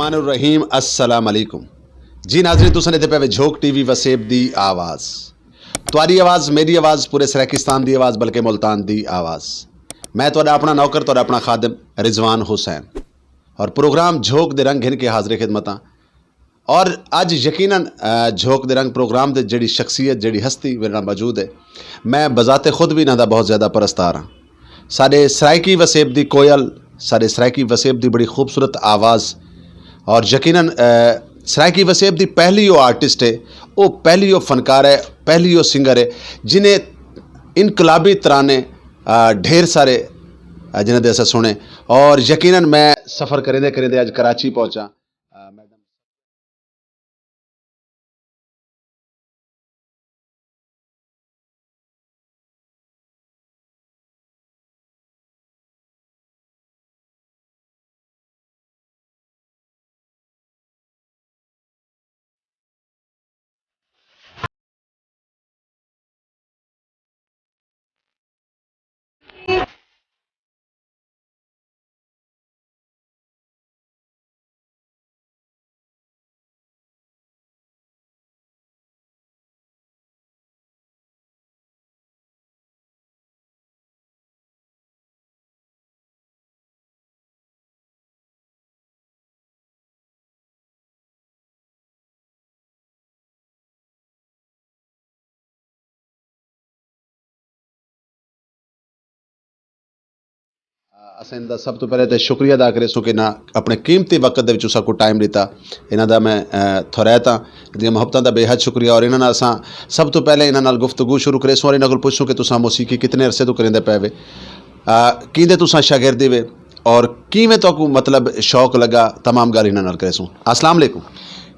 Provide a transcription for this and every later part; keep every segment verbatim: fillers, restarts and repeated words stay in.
الرحمن الرحیم، السلام علیکم۔ جی ناظرین، تساں نے تے پے جھوک ٹی وی وسیب دی آواز۔ تہاڈی آواز، میری آواز، پورے سرائیکستان دی آواز، بلکہ ملتان دی آواز۔ میں تہاڈا اپنا نوکر، تہاڈا اپنا خادم رضوان حسین، اور پروگرام جھوک دے رنگ گھن کے حاضر خدمتاں۔ اور اج یقیناً، آ، جھوک دے رنگ پروگرام دے جڑی شخصیت، جڑی ہستی میرے نال موجود ہے، میں بذات خود بھی انہاں دا بہت زیادہ پرستار ہاں۔ ساڈے سرائیکی وسیب دی کوئل، ساڈے سرائیکی وسیب دی بڑی خوبصورت آواز، اور یقیناً، آ، سرائیکی وسیب دی پہلی وہ آرٹسٹ ہے، وہ پہلی وہ فنکار ہے، پہلی وہ سنگر ہے، جنہیں انقلابی ترانے، آ، ڈھیر سارے، آ، جنہاں دے اساں سنے۔ اور یقیناً میں سفر کریندے کریندے اج کراچی پہنچا۔ آ، میڈم اساں انہاں دا سب توں پہلے تے شکریہ ادا کرے سوں کہ انہاں اپنے قیمتی وقت دے وچ اساں کو ٹائم دیتا۔ انہاں دا میں، اے، تھوریت ہاں، انہاں دیاں محبتاں دا بے حد شکریہ۔ اور انہاں نال اساں سب توں پہلے انہاں نال گفتگو شروع کرے سوں اور انہاں کول پوچھوں کہ تساں موسیقی کتنے عرصے توں کریندے پے وے، آ، کیندے تساں شاگردی وے اور کیویں تہاکوں مطلب شوق لگا؟ تمام گل انہاں نال کرے سوں۔ السلام علیکم۔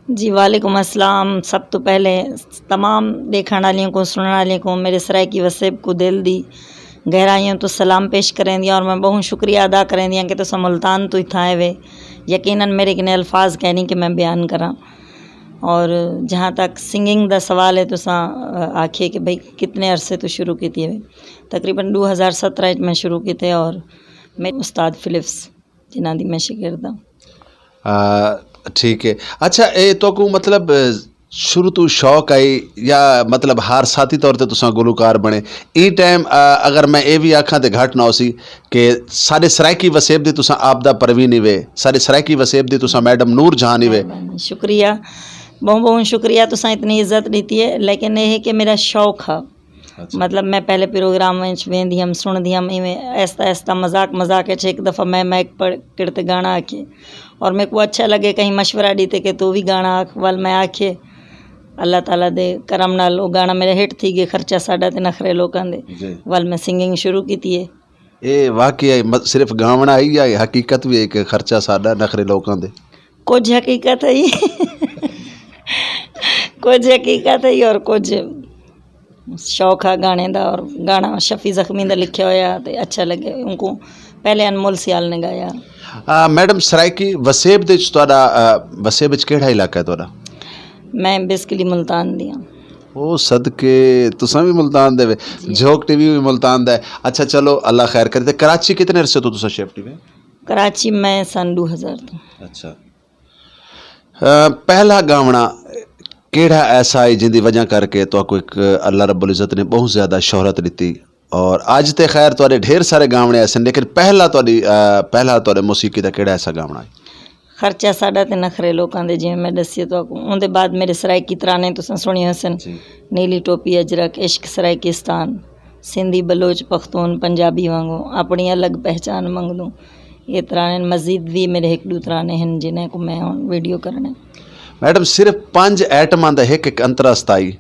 جی، وعلیکم السلام۔ سب تو پہلے تمام دیکھن والیاں کو، سنن والیاں کو میرے سرائیکی وسیب کو دل دی گہرائیوں تو سلام پیش کریں دیا اور میں بہت شکریہ ادا کریں دیا کہ تساں ملتان تو اتھاں آئے وے۔ یقیناً میرے کنے الفاظ کہنی کہ میں بیان کراں۔ اور جہاں تک سنگنگ دا سوال ہے، تساں، آ، آکھیے کہ بھئی کتنے عرصے تو شروع کیتی ہے؟ تقریباً دو ہزار سترہ وچ میں شروع کیتے اور میرے استاد فلپس جنہاں دی میں شاگرد ہاں۔ آ، ٹھیک ہے۔ اچھا، اے تو کو مطلب، آ، شروع تو شوق آئی یا مطلب ہر ساتھی طور تے تساں گلوکار بنے؟ ای ٹائم، آ، اگر میں اے بھی آکھاں تے گھٹ نہ ہو سی کہ سارے سرائیکی وسیب دی تساں آپ دا پروین ہی وے، سارے سرائیکی وسیب دی تساں میڈم نور جہان ہی وے۔ مہربانی، شکریہ، بہت بہت شکریہ، تساں اتنی عزت دیتی ہے، لیکن یہ ہے کہ میرا شوق ہے۔ اچھا۔ مطلب، میں پہلے پروگرام وچ ویندی ہم، سندی ہم، ایویں ایستا ایستا مذاق مذاق وچ ایک دفعہ میں مائک پکڑ تے گانا آکھے اور میرے کو اچھا لگے، کہیں مشورہ دیتے کہ تو بھی گانا آکھ، ول میں آکھے، اللہ تعالیٰ دے کرم نال وہ گانا میرے ہٹ تھی گئے، خرچہ ساڈا تے نخرے لوکاں دے۔ جی۔ ول میں سنگنگ شروع کیتی ہے۔ اے واقعی م-، صرف گاونا ہی یا حقیقت بھی ایک خرچہ ساڈا نخرے لوکاں دے؟ کچھ حقیقت ہے ہی۔ کچھ حقیقت ہے ہی اور کچھ شوق ہے گانے دا، اور گانا شفیع زخمی دا لکھیا ہویا تے اچھا لگے ان کو۔ پہلے انمول سیال نے گایا۔ آ، میڈم، سرائیکی وسیب دے وچ تہاڈا، آ، وسیب وچ کیڑا علاقہ ہے تہاڈا؟ میں بیسکلی ملتان دی ہاں۔ او صدقے، تساں بھی ملتان دے وے؟ جی۔ جھوک ٹی وی بھی ملتان دا ہے۔ اچھا، چلو، اللہ خیر کرے۔ تے کراچی کتنے عرصے تو تساں شفٹ وے؟ کراچی میں سن دو ہزار تو۔ اچھا۔ آ، پہلا گاونا کیڑا ایسا ہے جن دی وجہ کر کے تو کو ایک اللہ رب العزت نے بہت زیادہ شہرت دیتی؟ اور اج تے خیر تہاڈے ڈھیر سارے گاونے ایسے نے، لیکن پہلا تہاڈی، آ، پہلا تہاڈے موسیقی دا کیڑا ایسا گاونا ہے؟ خرچہ ساڈا تے نخرے لوکاں دے، جویں میں دسیے تو اگوں۔ اون دے بعد میرے سرائیکی ترانے تساں سنیے ہسن، جی۔ نیلی ٹوپی اجرک، عشق سرائیکستان، سندھی بلوچ پختون پنجابی وانگوں، اپنی الگ پہچان منگدوں۔ یہ ترانے مزید بھی میرے ایک دو ترانے ہیں جنہیں کو میں ہن ویڈیو کرنے۔ میڈم، صرف پنج ایٹماں دا ایک ایک انترا ستائی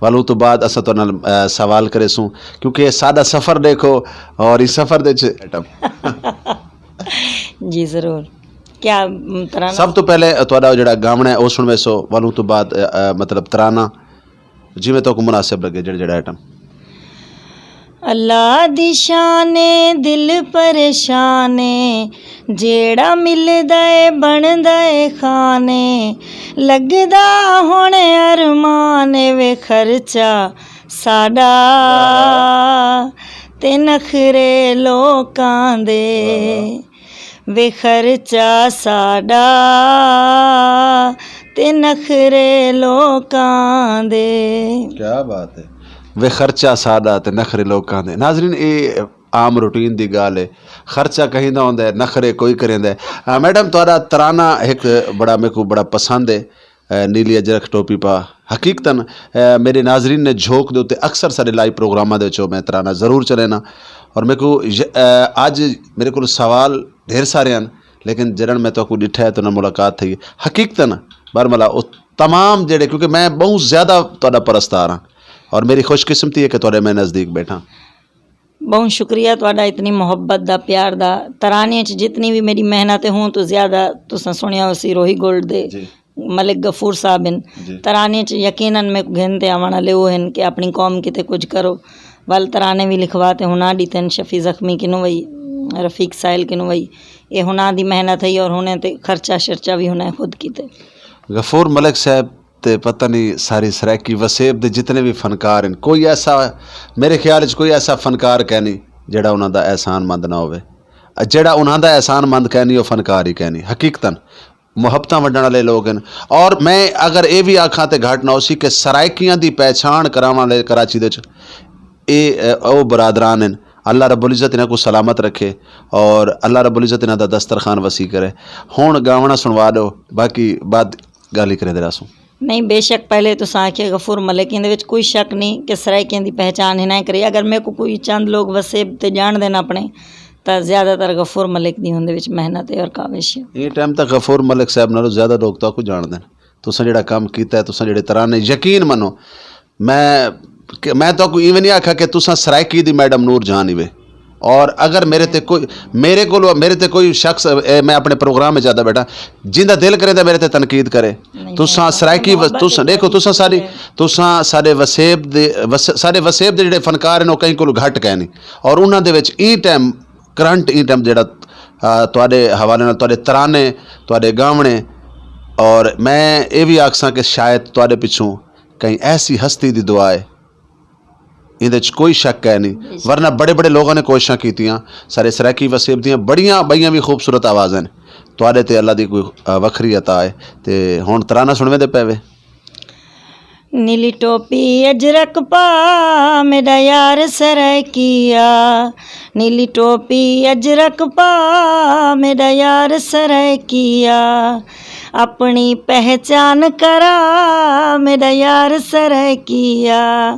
والوں تو بعد اساں تو نال، اے، سوال کرے سوں، کیونکہ ساڈا سفر دیکھو اور اس سفر دے چ ایٹم۔ جی ضرور۔ کیا، م، ترانہ؟ سب تو پہلے تہاڈا جڑا گاونا ہے، او سنوے سو، والوں تو بعد، اے، اے، مطلب ترانہ، جویں تہاکوں مناسب لگے، جڑا جڑا آئٹم۔ اللہ دی شان اے، دل پریشان اے، جیڑا ملدا اے، بندا اے خان اے، لگدا ہن ارمان اے، وے خرچہ ساڈا تے نخرے لوکاں دے۔ واہ واہ۔ وے خرچہ ساڈا تے نخرے لوکاں دے۔ کیا بات ہے۔ وے خرچہ ساڈا تے نخرے لوکاں دے۔ ناظرین، اے عام روٹین دی گال ہے۔ خرچہ کہیں دا ہوندا ہے، نخرے کوئی کریندا ہے۔ آ، میڈم، تہاڈا ترانہ ایک بڑا، میرے کو بڑا پسند ہے۔ اے، نیلی اجرک ٹوپی پا۔ حقیقتاً، اے، میرے ناظرین نے جھوک دے اتے اکثر سارے لائیو پروگراماں دے وچوں میں ترانہ ضرور چلینا۔ اور میرے کو ج-، اے، اج میرے کو سوال ڈھیر سارے ہیں، لیکن جنہاں میں تو کو ڈٹھا ہے تو نہ ملاقات تھی۔ حقیقتاً، برملا، او تمام جڑے، کیونکہ میں بہت زیادہ تہاڈا پرستار ہاں اور میری خوش قسمتی ہے کہ تہاڈے میں نزدیک بیٹھا۔ بہت شکریہ تہاڈا، اتنی محبت دا، پیار دا۔ ترانے چ جتنی بھی میری محنت ہے، ہوں تو زیادہ تساں سنیا ہو سی روہی گولڈ دے، جی۔ ملک غفور صاحب ہن۔ جی۔ ترانے چ یقیناً میں گھن تے آون والے وہ ہن کہ اپنی قوم کیتے کچھ کرو۔ ول ترانے بھی لکھوا تے ہنا ڈیتن، شفیع زخمی کنوں وئی، رفیق سائل کنوں وئی۔ اے ہنا دی محنت ہے اور ہنے تے خرچہ شرچہ بھی ہنے خود کیتے۔ غفور ملک صاحب تے پتہ نہیں ساری سرائیکی وسیب دے جتنے بھی فنکار ہیں، کوئی ایسا، میرے خیال وچ کوئی ایسا فنکار کہنی جڑا انہاں دا احسان مند نہ ہوئے۔ جڑا انہاں دا احسان مند کہنی، وہ فنکار ہی کہنی۔ حقیقتاً محبتاں ونڈن والے لوگ ہیں۔ اور میں اگر اے بھی آکھاں تے گھٹ نہ ہو سی کہ سرائیکیاں دی پہچان کراون والے کراچی دے وچ اے، اے، او برادران ہیں۔ اللہ رب العزت انہاں کو سلامت رکھے اور اللہ رب العزت انہاں دا دسترخوان وسیع کرے۔ ہن گاونا سنوا دو، باقی بعد گل ہی کریں دے راسوں۔ نہیں، بے شک، پہلے تساں آکھیا غفور ملک، ایندے وچ کوئی شک نہیں کہ سرائیکیاں دی پہچان ہی نہ کری۔ اگر میرے کو کوئی چند لوگ وسیب تے جان دین اپنے، تاں زیادہ تر غفور ملک دی ہوندے وچ محنت ہے اور کاوش ہے۔ اے ٹائم تک غفور ملک صاحب نالوں زیادہ لوگ تہاکوں جان دین۔ تساں جڑا کام کیتا ہے، تساں جڑے ترانے، یقین منو، میں، میں تہاکوں ایویں نہیں آکھا کہ تساں سرائیکی دی میڈم نور جہان ہی وے۔ اور اگر میرے تے کوئی، میرے کول، میرے تے کوئی شخص، اے، میں اپنے پروگرام میں زیادہ بیٹھا، جیندا دل کرے تے میرے تے تنقید کرے۔ نہیں، تساں سرائیکی و-، محبت تساں دیکھو، تساں ساری، تساں سارے وسیب دے، وس-، سارے وسیب دے جڑے فنکار ہیں، وہ کہیں کولوں گھٹ کہہ نہیں۔ اور انہاں دے وچ ایں ٹائم، کرنٹ ایں ٹائم جڑا، آ، تواڈے حوالے نال تواڈے ترانے، تواڈے گاونے، اور میں اے وی آکھساں کہ شاید تواڈے پچھوں کہیں ایسی ہستی دی دعا ہے۔ ایندے وچ کوئی شک ہے نہیں۔ ورنہ بڑے بڑے لوگاں نے کوششاں کیتیاں، سارے سرائیکی وسیب دیاں بڑیاں بڑیاں وی خوبصورت آوازاں نے۔ تواڈے تے اللہ دی کوئی، آ، وکھری عطا ہے۔ تے ہن ترانہ سنویں دے پے وے۔ نیلی ٹوپی اجرک پا، میرا یار سرائیکیا۔ نیلی ٹوپی اجرک پا، میرا یار سرائیکیا۔ اپنی پہچان کرا، میرا یار سرائیکیا۔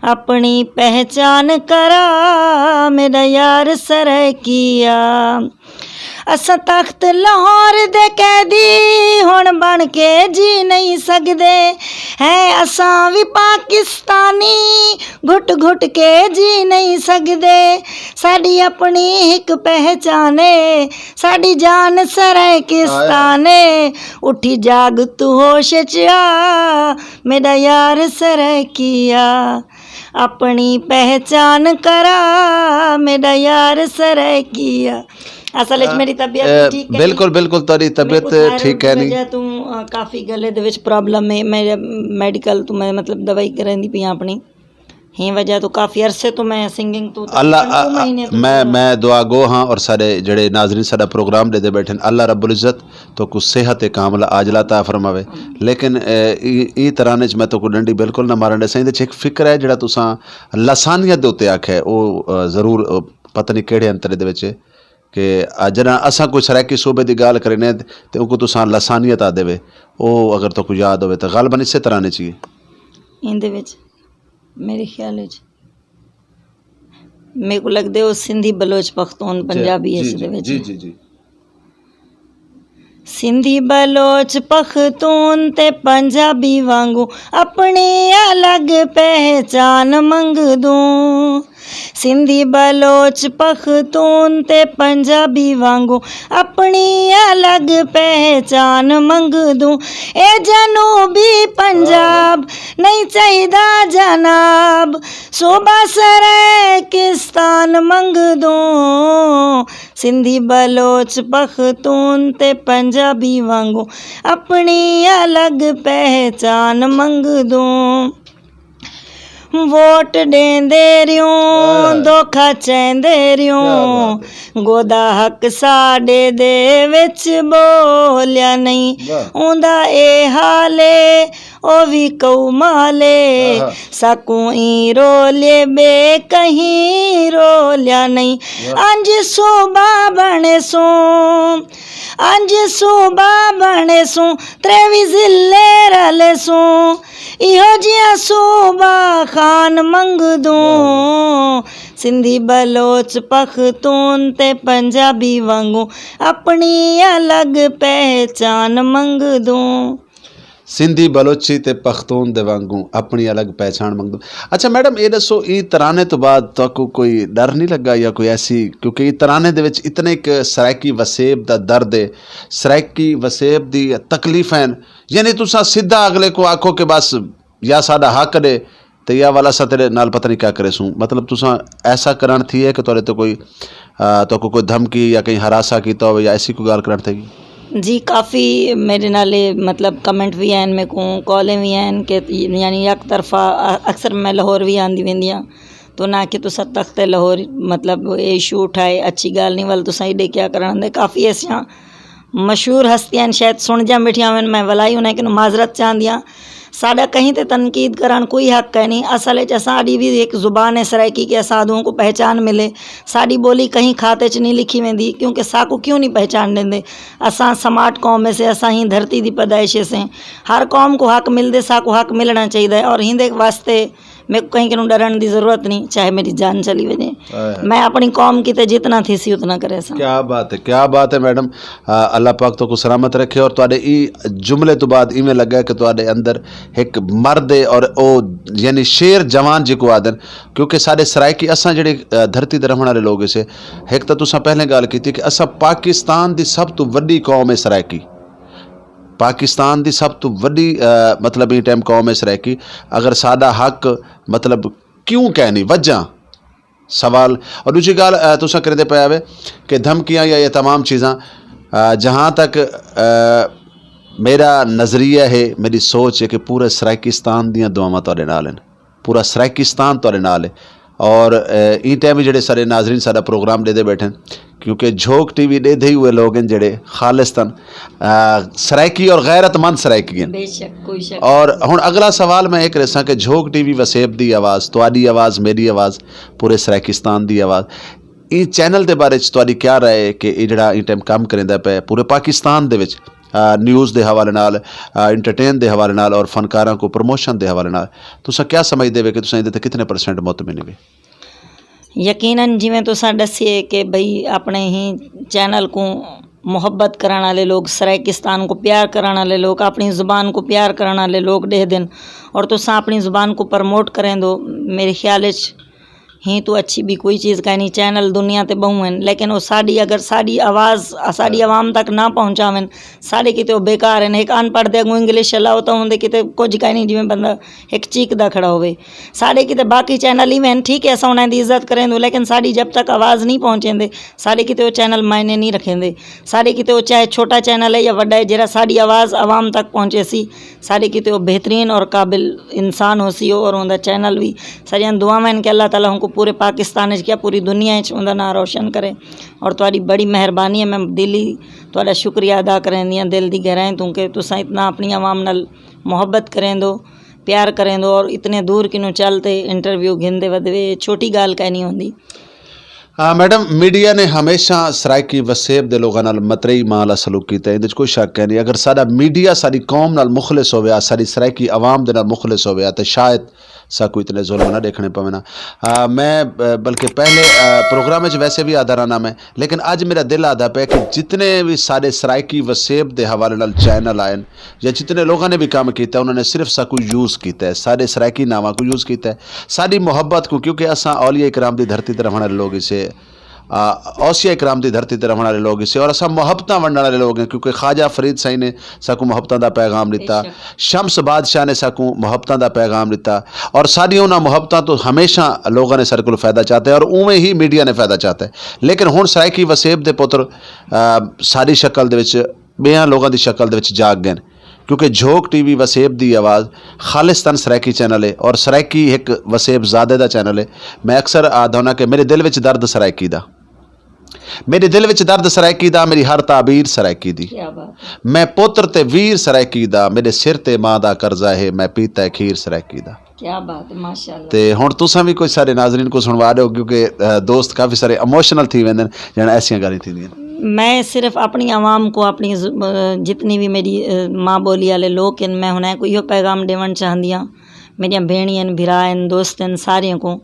اپنی پہچان کرا، میرا یار سرائیکیا۔ اساں تخت لاہور دے قیدی ہن بن کے جی نہیں سکدے، ہیں اساں وی پاکستانی گھٹ گھٹ کے جی نہیں سکدے۔ ساڈی اپنی ہک پہچان اے، ساڈی جان سرائیکستان اے۔ اٹھی جاگ تو ہوش چ آ، میرا یار سرائیکیا۔ اپنی پہچان کرا، میرا یار سرائیکیا۔ اصل وچ میری طبیعت، اے، ٹھیک ہے، بالکل، بالکل، تہاڈی طبیعت میرے کو تھائرائڈ ٹھیک ہے دی نہیں۔ وجہ تو، آ، کافی گلے دے وچ پرابلم ہے۔ میں میڈیکل تو میں، مطلب، دوائی کرن دی پئی ہاں اپنی۔ ہی وجہ تو کافی عرصے تو میں سنگنگ تو تقریباً اللہ، دو آ، مہینے تو میں، میں دعا گو ہاں اور سارے جڑے ناظرین ساڈا پروگرام دے دے بیٹھے ہیں، اللہ رب العزت تو کو صحت کاملہ عاجلہ عطا فرماوے۔ لیکن، اے، ای، ای ترانے چ میں تو کو ڈنڈی بالکل نہ مارن دے سائیں۔ دے چ ایک فکر ہے جڑا تساں لسانیت دے اُتے آکھیا ہے، او، اے، ضرور، اے، پتہ نہیں کیڑے انترے دے وچ ہے کہ، آ، جڑا اساں کوئی سرائیکی صوبے دی گال کرنے تے ان کو تساں لسانیت آ دے وے، او اگر تو کو یاد ہوے تو غالباً اسے ترانے چ ہی۔ ایندے وچ میرے خیال وچ میرے کو لگدے او سندھی بلوچ پختون پنجابی اس دے وچ۔ جی، جی، جی۔ سندھی بلوچ پختون تے پنجابی وانگوں اپنی الگ پہچان منگ دوں۔ سندھی بلوچ پختون تے پنجابی وانگوں اپنی الگ پہچان منگ دوں۔ اے جنوبی پنجاب نہیں چاہیدا جناب، صوبہ سرائیکستان منگ دوں۔ سندھی بلوچ پختون تے پنجابی وانگوں اپنی الگ پہچان منگ دوں۔ ووٹ ڈیندے رہیوں، دھوکھا چیندے رہیوں۔ گودا حق ساڈے دے وچ بولیا نہیں۔ اوندا اے حال اے، او وی کؤ مال اے۔ ساکوں ای رولے بے کہیں رولیا نہیں۔ انج صوبہ بنے سوں، انج صوبہ بنے سوں، تریوی ضلع رلے سوں۔ ایہو جیاں صوبہ خان منگ دوں۔ سندھی بلوچ پختون تے پنجابی وانگوں اپنی الگ پہچان منگ دوں۔ سندھی بلوچی تے پختون دے وانگوں اپنی الگ پہچان منگ دوں۔ اچھا میڈم، اے دسو، ایں ترانے تو بعد تہاکوں کوئی ڈر نہیں لگا یا کوئی ایسی، کیونکہ ایں ترانے دے وچ اتنے ایک سرائیکی وسیب دا درد ہے، سرائیکی وسیب دی تکلیفاں ہیں، یعنی تساں سیدھا اگلے کو آکھو کہ بس یا ساڈا حق دے تے یا والا اساں تیرے نال پتہ نہیں کیا کرے سوں۔ مطلب تساں ایسا کرن تھی ہے کہ تہاڈے تے کوئی، آ، تہاکوں کوئی دھمکی یا کہیں ہراساں کیتا ہوئے یا ایسی کوئی گال کرن تھی؟ جی، کافی میرے نال اے، مطلب، کمنٹ وی آئے، میرے کو کالیں وی آئے کہ یعنی یک طرفہ، اکثر میں لاہور وی آندی ویندی ہاں، تو نہ کہ تساں تخت لاہور، مطلب، اے ایشو اٹھائے، اچھی گال نہیں، ول تساں ایڈے کیا کرن دے۔ کافی ایسیاں مشہور ہستیاں شاید سن جاں بیٹھیاں ہوئے، میں ولائی انہیں کنوں معذرت چاہندیاں۔ ساڈا کہیں تے تنقید کرن کوئی حق ہے نہیں۔ اصل وچ اساں، ساڈی بھی ایک زبان ہے سرائیکی، کہ اساں ادوں کو پہچان ملے۔ ساڈی بولی کہیں کھاتے چ نہیں لکھی ویندی، کیونکہ ساکو کیوں نہیں پہچان دیندے؟ اساں سمارٹ قوم ہے سے، اساں ہی دھرتی دی پیدائش ہے سے۔ ہر قوم کو حق ملدے، ساکو حق ملنا چاہیدا ہے، اور ہیندے واسطے میرے کو کہیں کنوں ڈرن دی ضرورت نہیں، چاہے میری جان چلی وجے۔ میں اپنی قوم کیتے جتنا تھی سی اتنا کرے سا۔ کیا بات ہے، کیا بات ہے میڈم۔ آ، اللہ پاک تو کو سلامت رکھے، اور تواڈے ای جملے تو بعد ایویں لگا کہ تواڈے اندر ایک مرد ہے اور او، یعنی، شیر جوان جی کو آدن۔ کیونکہ سارے سرائیکی اساں جڑے، آ، دھرتی تے رہن والے لوگ اسے، ایک تو تساں پہلے گل کیتی کہ اساں پاکستان دی سب تو وڈی قوم ہے سرائیکی۔ پاکستان دی سب تو وڈی، آ، مطلب، ایں ٹائم قوم ہے سرائیکی۔ اگر ساڈا حق، مطلب، کیوں کہنی وجہ سوال۔ اور دوسری گل، آ، تساں کریندے پے آوے کہ دھمکیاں یا یہ تمام چیزاں، آ، جہاں تک، آ، میرا نظریہ ہے، میری سوچ ہے کہ پورے سرائیکستان دیاں دعاواں تہاڈے نال ہیں۔ پورا سرائیکستان تہاڈے نال ہے۔ اور، آ، ایں ٹائم وی جڑے سارے ناظرین ساڈا پروگرام ڈیدے بیٹھے ہیں، کیونکہ جھوک ٹی وی ڈیدے ہی ہوئے لوگ ہیں جڑے خالصتاً، آ، سرائیکی اور غیرت مند سرائیکی ہیں۔ بے شک، کوئی شک اور نہیں۔ ہن اگلا سوال میں ایک رساں کہ جھوک ٹی وی وسیب دی آواز، تہاڈی آواز، میری آواز، پورے سرائیکستان دی آواز، اس چینل دے بارے چ تہاڈی کیا رائے ہے کہ یہ جڑا اس ٹائم کام کریندا پے پورے پاکستان دے وچ، آ، نیوز دے حوالے نال، آ، انٹرٹین دے حوالے نال اور فنکاراں کو پروموشن دے حوالے نال، تساں کیا سمجھدے وے کہ تساں ایندے تے کتنے پرسنٹ مطمئن وے؟ یقیناً جویں تساں دسیے کہ بھئی اپنے ہی چینل کو محبت کرن والے لوگ، سرائیکستان کو پیار کرن والے لوگ، اپنی زبان کو پیار کرن والے لوگ ڈیکھ دین اور تساں اپنی زبان کو پروموٹ کریں دو، میرے خیال وچ ہی تو اچھی بھی کوئی چیز کائنی۔ چینل دنیا تے بہوں ہیں، لیکن وہ ساڈی، اگر ساڈی آواز ساڈی عوام تک نہ پہنچاون، ساڈے کیتے وہ بیکار ہیں۔ ایک ان پڑھ دے اگوں انگلش اللہ ہوتا ہوندے کیتے کچھ کائنی، جویں بندہ ایک چیک دا کھڑا ہوئے۔ ساڈے کیتے باقی چینل ہی میں ٹھیک ہے، اساں انہاں دی عزت کریں دو، لیکن ساڈی جب تک آواز نہیں پہنچیں دے، ساڈے کیتے وہ چینل معنی نہیں رکھیں دے۔ ساڈے کیتے وہ چاہے چھوٹا چینل ہے یا وڈا ہے، جڑا ساڈی آواز عوام تک پہنچے سی، ساڈے کیتے وہ بہترین اور قابل انسان ہو سی، اور اوندا چینل بھی۔ ساڈیاں دعاواں ہیں کہ اللہ تعالیٰ ہوں کو پورے پاکستان وچ کیا پوری دنیا وچ اوندا نام روشن کرے۔ اور تہاڈی بڑی مہربانی ہے، میں دلی تہاڈا شکریہ ادا کریں دیاں دل دی گہرائیں تو کہ تساں اتنا اپنی عوام نال محبت کریں دو، پیار کریں دو اور اتنے دور کنوں چل تے انٹرویو گھندے ودے وے، چھوٹی گال کائنی ہوندی۔ آ، میڈم، میڈیا نے ہمیشہ سرائیکی وسیب دے لوگاں نال مترئی ماں والا سلوک کیتا ہے، ایندے وچ کوئی شک ہے نہیں۔ اگر ساڈا میڈیا ساڈی قوم نال مخلص ہویا، ساڈی سرائیکی عوام دے نال مخلص ہویا، تے شاید ساکو اتنے ظلم نہ دیکھنے پوے نا۔ آ، میں، آ، بلکہ پہلے، آ، پروگرام وچ ویسے بھی آدھا رہنا میں، لیکن اج میرا دل آدھا پیا کہ جتنے بھی ساڈے سرائیکی وسیب دے حوالے نال چینل آئے، یا جتنے لوگاں نے بھی کام کیتا ہے، انہوں نے صرف ساکو یوز کیتا ہے، سارے سرائیکی ناواں کو یوز کیتا ہے، ساری محبت کو، کیونکہ اساں اولیاء کرام دی دھرتی تے رہن والے لوگ اسے، آ، اوصیاء کرام دی دھرتی تے رہن والے لوگ اسے، اور اساں محبتاں ونڈن والے لوگ ہیں، کیونکہ خواجہ فرید سائیں نے ساکو محبتاں دا پیغام دتا، شمس بادشاہ نے ساکو محبتاں دا پیغام دتا، اور ساری انہاں محبتاں تو ہمیشہ لوگاں نے سارے کو فائدہ چاہتا ہے، اور اوویں ہی میڈیا نے فائدہ چاہتا ہے۔ لیکن ہن سرائیکی وسیب دے پتر، آ، ساری شکل دے وچ بیاں لوگاں دی شکل دے وچ جاگ گئے نے۔ کیونکہ جھوک ٹی وی وسیب دی آواز خالصتاً سرائیکی چینل ہے، اور سرائیکی ایک وسیب زادے دا چینل ہے۔ میں اکثر آدھا ہوں کہ میرے دل وچ درد سرائیکی دا، میرے دل وچ درد سرائیکی دا، میری ہر تعبیر سرائیکی دی۔ کیا بات ہے۔ میں پتر تے ویر سرائیکی دا، میرے سر تے ماں دا قرضہ ہے، میں پیتا ہے کھیر سرائیکی دا۔ کیا بات ہے، ماشاءاللہ۔ تے ہن تساں وی کوئی سارے ناظرین کو سنوا دیو، کیونکہ، اہ، دوست کافی سارے ایموشنل تھی ویندے نے جن ایسیاں گالیاں تھیندیاں۔ میں صرف اپنی عوام کو، اپنی ز-، اہ، جتنی بھی میری، اہ، ماں بولی والے لوگ ہیں، میں ہن کو ایہو پیغام دیون چاہندی ہاں، میریاں بھینیاں ہن، بھرا ہن، دوست ہن، ساریاں کو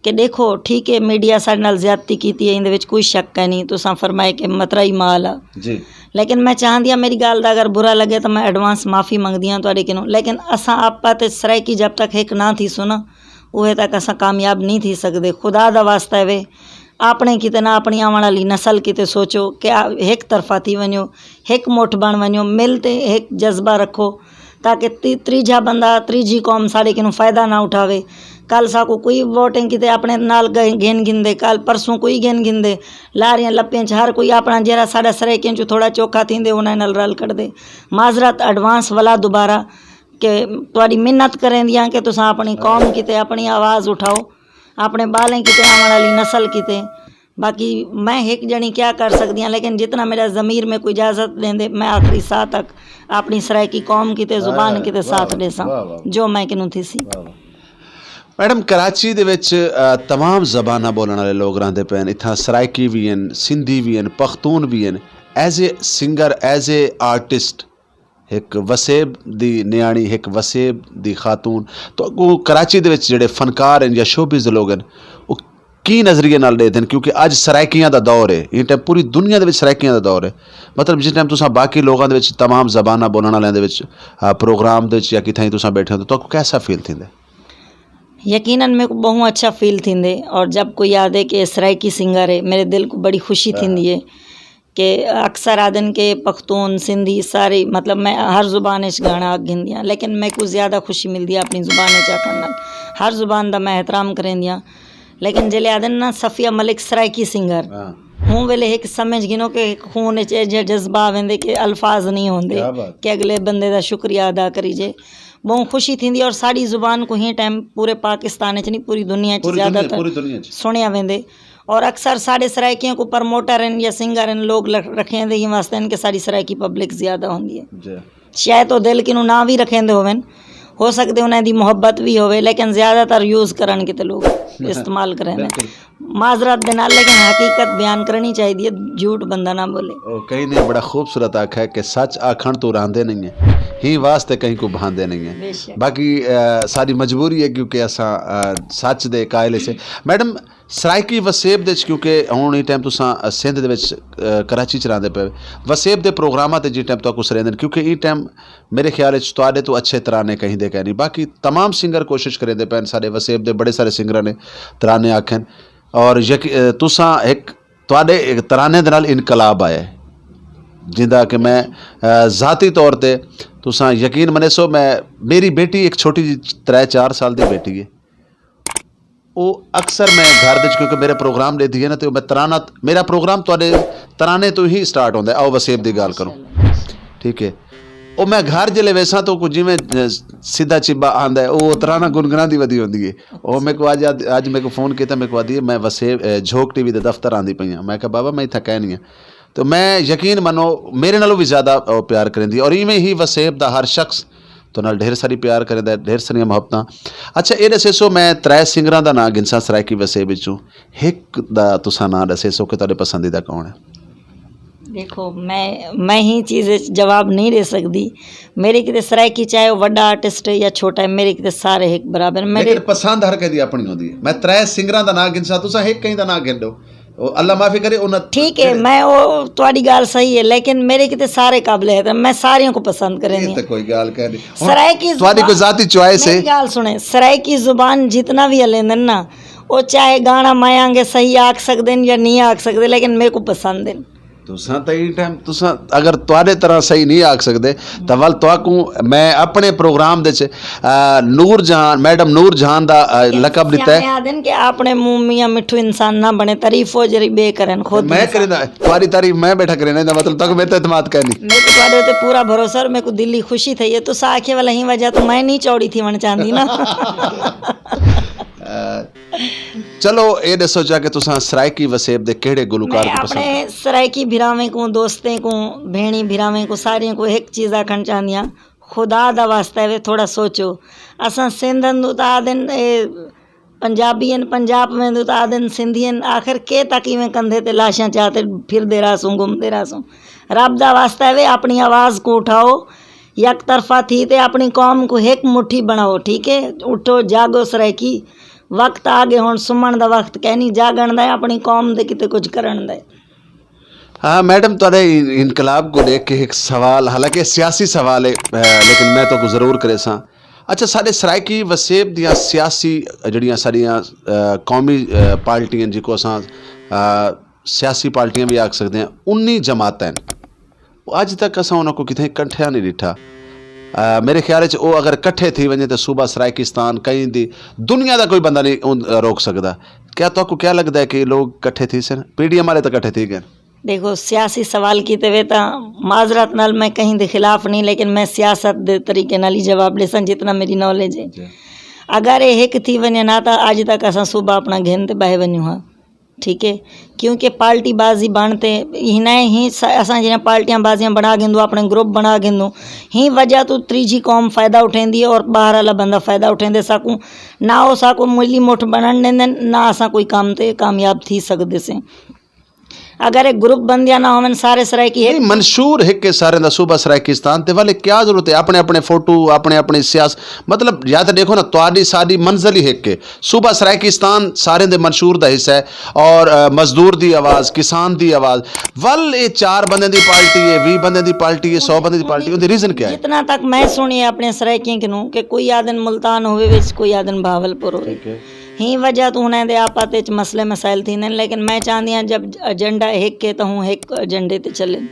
کہ دیکھو، ٹھیک ہے، میڈیا ساڈے نال زیادتی کیتی ہے، ایندے وچ کوئی شک ہے نہیں، تساں فرمائے کہ مترا ہی مال آ۔ جی۔ لیکن میں چاہندی ہاں، میری گل دا اگر برا لگے تو میں ایڈوانس معافی منگدی ہاں تہاڈے کنوں، لیکن اساں آپا تے سرائیکی جب تک ہک نہ تھی سو نا، اوہے تک اساں کامیاب نہیں تھی سکدے۔ خدا دا واسطہ ہے وے، اپنے کیتے نہ، اپنی آون والی نسل کیتے سوچو کہ آ ہک طرفہ تھی ونجو، ہک مٹھ بن ونجو، مل تے ہک جذبہ رکھو، تاکہ تی-، تریجا بندہ، تریجی قوم ساڈے کنوں فائدہ نہ اٹھاوے۔ کل ساکو کوئی ووٹنگ کیتے اپنے نال گئے-، گھن گھندے، کل پرسوں کوئی گھن گھندے، لاریاں لپیاں چ ہر کوئی اپنا جیہڑا ساڈا سرائیکیاں چوں تھوڑا چوکھا تھیندے، انہاں نال رل کڈدے۔ معذرت ایڈوانس والا دوبارہ کہ تہاڈی منت کریں دیاں کہ تساں اپنی قوم کیتے، اپنی آواز اٹھاؤ، اپنے بالیں کیتے، آون والی نسل کیتے۔ باقی میں ہک جنی کیا کر سکدی ہاں، لیکن جتنا میرا ضمیر میں کوئی اجازت دیندے، میں آخری ساہ تک اپنی سرائیکی قوم کیتے، زبان کیتے ساتھ دے ساں، جو میں کنوں تھی سی۔ میڈم، کراچی دے وچ، آ، تمام زباناں بولن والے لوگ رہندے پے ہن۔ اتھاں سرائیکی وی ہن، سندھی وی ہن، پختون وی ہن۔ ایز اے سنگر، ایز اے آرٹسٹ، ایک وسیب دی نیاڑی، ایک وسیب دی خاتون، تو اگوں کراچی دے وچ جڑے فنکار ہن یا شوبز دے لوگ ہن، وہ کی نظریے نال ڈیدھن؟ کیونکہ اج سرائیکیاں دا دور ہے، یہ ٹائم پوری دنیا دے وچ سرائیکیاں دا دور ہے۔ مطلب، جس ٹائم تساں باقی لوگاں دے وچ، تمام زباناں بولن والیاں دے وچ، آ، پروگرام دے وچ یا کتھاں ہی تساں بیٹھے ہو، تو تہاکوں کیسا فیل تھیندا ہے؟ یقیناً میرے کو بہت اچھا فیل تھیندے، اور جب کوئی آدھے کہ سرائیکی سنگر ہے، میرے دل کو بڑی خوشی تھیندی ہے کہ اکثر آدھن کہ پختون، سندھی، سارے، مطلب، میں ہر زبان وچ گانا آ گھندیاں، لیکن میرے کو زیادہ خوشی ملدی ہے اپنی زبان وچ آکھن نال۔ ہر زبان دا میں احترام کریندیاں، لیکن جلے آدھن نا صفیہ ملک سرائیکی سنگر، ہوں ویلے ایک سمجھ گنو کہ ایک خون وچ اے جے جذبہ آویندے کہ الفاظ نہیں ہوندے کہ اگلے بندے دا شکریہ ادا کری جے۔ بہت خوشی تھیندی ہے، اور ساڈی زبان کو ہی ٹائم پورے پاکستان وچ نہیں، پوری دنیا وچ زیادہ تر سنیا ویندے۔ اور اکثر ساڈے سرائیکیاں کو پروموٹر ہیں یا سنگر ہیں، لوگ لکھ-، رکھیں دے ہی واسطے ہیں کہ ساڈی سرائیکی پبلک زیادہ ہوندی ہے۔ شاید وہ دل کنوں نہ بھی رکھیں دے ہوون، ہو سکدے انہاں دی محبت بھی ہووے، لیکن زیادہ تر یوز کرن کیتے لوگ استعمال کریں دے۔ معذرت دے نال، لیکن حقیقت بیان کرنی چاہیے، جھوٹ بندہ نہ بولے۔ او، کہیں نے بڑا خوبصورت آکھا ہے کہ سچ آکھن تو راندے نہیں ہیں، ہی واسطے کہیں کو بھاندے نہیں ہیں۔ باقی، آ، ساری مجبوری ہے، کیونکہ اساں، آ، سچ دے قائل سے۔ میڈم، سرائیکی وسیب دے وچ، کیونکہ ہن ایں ٹائم تساں، آ، سندھ دے وچ، آ، کراچی چ رہندے پے، وسیب دے پروگراماں تے جیں ٹائم تہاکوں سریندے نے، کیونکہ ایں ٹائم میرے خیال وچ تہاڈے تو اچھے ترانے کہیں دے کہیں نہیں۔ باقی تمام سنگر کوشش کریندے پے، ساڈے وسیب دے بڑے سارے سنگراں نے ترانے آکھن، اور یک-، آ، تساں ایک، تہاڈے ایک ترانے دے نال انقلاب آیا ہے، جیندا کہ میں، آ، ذاتی طور تے، تساں یقین منے سو، میں، میری بیٹی ایک چھوٹی جی ترے چار سال دی بیٹی ہے، او اکثر میں گھر دے وچ، کیونکہ میرے پروگرام دے دیے نا، تے میں ترانہ، میرا پروگرام تواڈے ترانے تو ہی سٹارٹ ہوندا ہے۔ آؤ وسیب دی گل کروں، ٹھیک ہے؟ او میں گھر جلے ویساں تو کچھ جویں، اہ، سیدھا چبا آندا ہے، او ترانہ گنگنا دی ودی ہوندی ہے۔ او میرے کو اج، اج میرے کو فون کیتا، میرے کو آدھی ہے، "میں وسیب، اہ، جھوک ٹی وی دے دفتر آندی پئی ہاں۔" میں کہا، "بابا، میں اتھا کہہ نہیں ہاں۔" تو میں یقین منو، میرے نالوں بھی زیادہ، اہ، پیار کریندی ہے۔ اور ایویں ہی وسیب دا ہر شخص تو نال ڈھیر ساری پیار کریندا ہے، ڈھیر ساریاں محبتاں۔ اچھا، اے دسے سو، میں ترے سنگراں دا ناں گنساں سرائیکی وسیب وچوں، ہک دا تساں ناں دسے سو کہ تہاڈے پسندیدہ کون ہے؟ دیکھو، میں، میں ہی چیز وچ جواب نہیں دے سکدی۔ میرے کیتے سرائیکی، چاہے وہ وڈا آرٹسٹ ہے یا چھوٹا ہے، میرے کیتے سارے ہک برابر۔ میرے لیکن پسند ہر کہیں دی اپنی ہوندی ہے۔ میں ترے سنگراں دا ناں گنساں، تساں ہک کہیں دا ناں گن دو۔ او اللہ معافی کرے، انہاں ٹھیک ہے، میں، او تہاڈی گل صحیح ہے، لیکن میرے کیتے سارے قابل احترام، میں ساریاں کو پسند کرینی ہاں۔ تے کوئی گل کہہ نہیں۔ ہن سرائیکی تہاڈی زبان، کوئی ذاتی چوائس ہے؟ میری گل سنے، سرائیکی زبان جتنا بھی ہلیندن نا، او چاہے گانا میں آنگے صحیح آکھ سکدے نے یا نہیں آکھ سکدے، لیکن میرے کو پسند ہے۔ تساں تے ایں ٹائم تساں اگر تواڈے طرح صحیح نہیں آکھ سکدے، تاں ول تواکوں میں اپنے پروگرام دے وچ، آ، نور جہان، میڈم نور جہان دا، آ، لقب دتا ہے۔ آدن کہ اپنے منہ میاں مٹھو انسان نہ بنے، تعریف وہ جڑی بے کرن خود میں انسان۔ کریندا، تہاڈی تعریف میں بیٹھا کریندا، ایندا مطلب تک میرے تے اعتماد کرنی۔ میرے تے تہاڈے تے پورا بھروسہ اور میرے کو دلی خوشی تھئی ہے۔ تساں آکھے والا ہی وجہ تو میں نہیں چوڑی تھی ون چاہندی نا۔ آ، چلو، اے دسو چا کہ تساں سرائیکی وسیب دے کہڑے گلوکار میں کو پسند اپنے کرو؟ سرائیکی بھراویں کو، دوستیں کو، بھینی بھراویں کو، ساریاں کو ایک چیز آکھن چاہندیاں، خدا دا واسطہ ہے، تھوڑا سوچو۔ اساں سندھ ہندو تا آدن، اے، پنجابی ہن، پنجاب میں ہندو تا آدن سندھی ہن، آخر کے تک ایویں کندھے تے لاشاں چاتے پھر دے رہا سوں، گھوم دے رہا سوں۔ رب دا واسطہ ہے، اپنی آواز کو اٹھاؤ، یک طرفہ تھی تے اپنی قوم کو ایک مٹھی بناؤ، ٹھیک ہے؟ اٹھو، جاگو سرائیکی، وقت آ گئے ہن، سمن دا وقت کہنی، جاگن دا ہے، اپنی قوم دے کتے کچھ کرن دا ہے۔ ہاں میڈم، تہاڈے ان-، انقلاب کو لے کے ایک سوال، حالانکہ سیاسی سوال ہے، اے، لیکن میں تو کو ضرور کرے ساں۔ اچھا، ساڈے سرائیکی وسیب دیاں سیاسی، جڑیاں ساڈیاں، اے، قومی، اے، پارٹیاں جی کو اساں، اے، سیاسی پارٹیاں بھی آکھ سکدے ہیں، انی جماعتیں ہیں۔ اج تک اساں انہاں کو کتھے اکٹھا نہیں ڈٹھا۔ آ، میرے خیال وچ او اگر اکٹھے تھی ونجے تے صوبہ سرائیکستان کہیں دی دنیا دا کوئی بندہ نہیں اون-، روک سکدا۔ کیا تہاکوں کیا لگدا ہے کہ لوگ اکٹھے تھی سن؟ پی ڈی ایم والے تاں اکٹھے تھی گئے۔ دیکھو، سیاسی سوال کیتے وے تاں معذرت نال میں کہیں دے خلاف نہیں، لیکن میں سیاست دے طریقے نال ہی جواب ڈیساں جتنا میری نالج ہے۔ جی۔ اگر یہ ہک تھی ونجے نا تاں اج تک اساں صوبہ اپنا گھن تے بہے ونجوں ہاں۔ ٹھیک ہے، کیونکہ پارٹی بازی بن تے ہی نہ ہی س-، اساں جنہاں پارٹیاں بازیاں بنا گھندوں، اپنے گروپ بنا گھندوں، ہی وجہ تو تریجھی قوم فائدہ اٹھیندی ہے اور باہر والا بندہ فائدہ اٹھیندے۔ ساکوں نہ او ساکوں ملی مٹھ بنن دیندے، نہ اساں کوئی کام تے کامیاب تھی سکدے سے۔ اگر ایک گروپ بندیاں نہ ہوون، سارے سرائیکی ایک نہیں، منشور ایک کے سارے دا صوبہ سرائیکستان تے والے کیا ضرورت ہے؟ اپنے اپنے فوٹو، اپنے اپنی سیاست، مطلب، یا تو دیکھو نا، تہاڈی ساڈی منزل ہی ایک ہے۔ صوبہ سرائیکستان سارے دے منشور دا حصہ ہے، اور، آ، مزدور دی آواز، کسان دی آواز، ول اے چار بندے دی پارٹی ہے، ویہہ بندے دی پارٹی ہے، سو بندے دی پارٹی، اون دی ریزن کیا ہے؟ جتنا تک میں سنی ہے اپنے سرائیکیاں کنوں کہ کوئی آدن ملتان ہوئے وچ، کوئی آدن بہاولپور ہوئے۔ ٹھیک ہے۔ ہی وجہ تو انہاں دے آپت وچ مسئلے مسائل تھیندے نے، لیکن میں چاہندی ہاں جب ایجنڈا ہک ہے تاں ہوں ہک ایجنڈے تے چلن،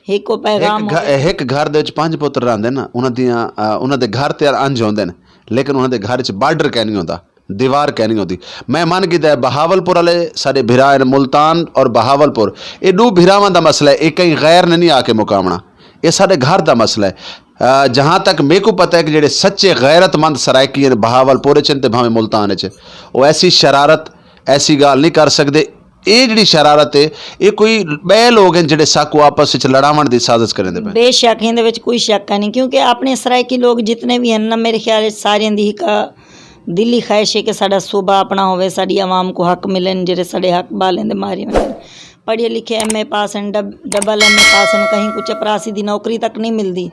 ہک او پیغام ہک گھر، ہووے۔ ہک گھر دے وچ پنج پتر رہندے نا، انہاں دیاں، آ، انہاں دے گھر تے انج ہوندے نے، لیکن انہاں دے گھر وچ بارڈر کہیں نہیں ہوندا، دیوار کہیں نہیں ہوندی۔ میں من کیتا ہے بہاولپور والے ساڈے بھرا ہیں، ملتان اور بہاولپور، اے دو بھراواں دا مسئلہ ہے، اے کہیں غیر نے نہیں آ کے مکاونا۔ اے ساڈے گھر دا مسئلہ ہے۔ آ، جہاں تک میرے کو پتہ ہے کہ جڑے سچے غیرت مند سرائیکی ہیں، بہاولپور چ ہن تے بھاویں ملتان چ، وہ ایسی شرارت، ایسی گال نہیں کر سکدے۔ اے جڑی شرارت ہے، اے کوئی بے لوگ ہیں جڑے ساکو آپس وچ لڑاون دی سازش کرن دے پے۔ بے شک، ایندے وچ کوئی شک نہیں، کیونکہ اپنے سرائیکی لوگ جتنے بھی ہیں نا، میرے خیال وچ سارے دی ہک دلی خواہش ہے کہ ساڈا صوبہ اپنا ہووے، ساڈی عوام کو حق ملن، جڑے ساڈے حق بالیں دے مارے ہوئے۔ پڑھے لکھے ایم اے پاس ہیں، ڈب-، ڈبل ایم اے پاس ہیں، کہیں کو چپراسی دی نوکری تک نہیں ملدی۔